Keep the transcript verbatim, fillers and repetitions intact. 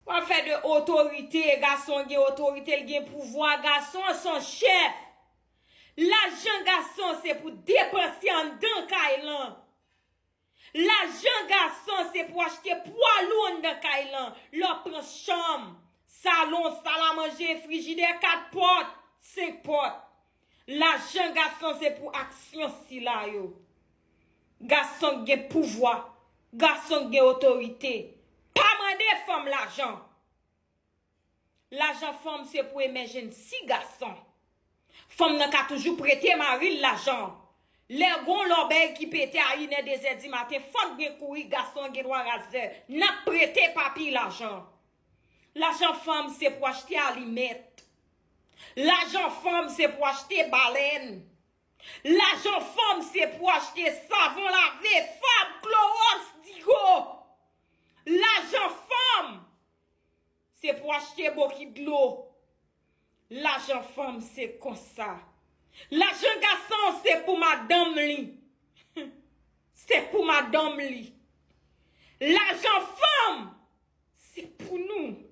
W ap fè de otorite, gason gen otorite, l gen pouvwa, gason se yon chèf. Lajan gason se pou depanse anndan kay lan. Lajan gason se pou achte pwa lou anndan kay lan. Lè w pran chanm, salon, sal a manje, frijidè, kat pòt, senk pòt. Lajan gason se pou aksyon sila yo. Gason k gen pouvwa, gason k gen otorite. Pa mande fanm lajan. Lajan fanm se pou emejensi gason. Fanm nan ka toujou prete mari l lajan. Lè gon lòbèy ki pete a inè dezè di maten, fòk gen kouri, gason an gen dwa razè. N ap prete papi lajan. Lajan fanm se pou achte alimèt. Lajan fanm se pou achte balèn. Lajan fanm se pou achte savon lave, fab, klowòks, digo. Lajan fanm se pou achte bokit dlo. Lajan fanm se konsa. Lajan gason se pou madanm li. Se pou madanm li. Lajan fanm se pou nou.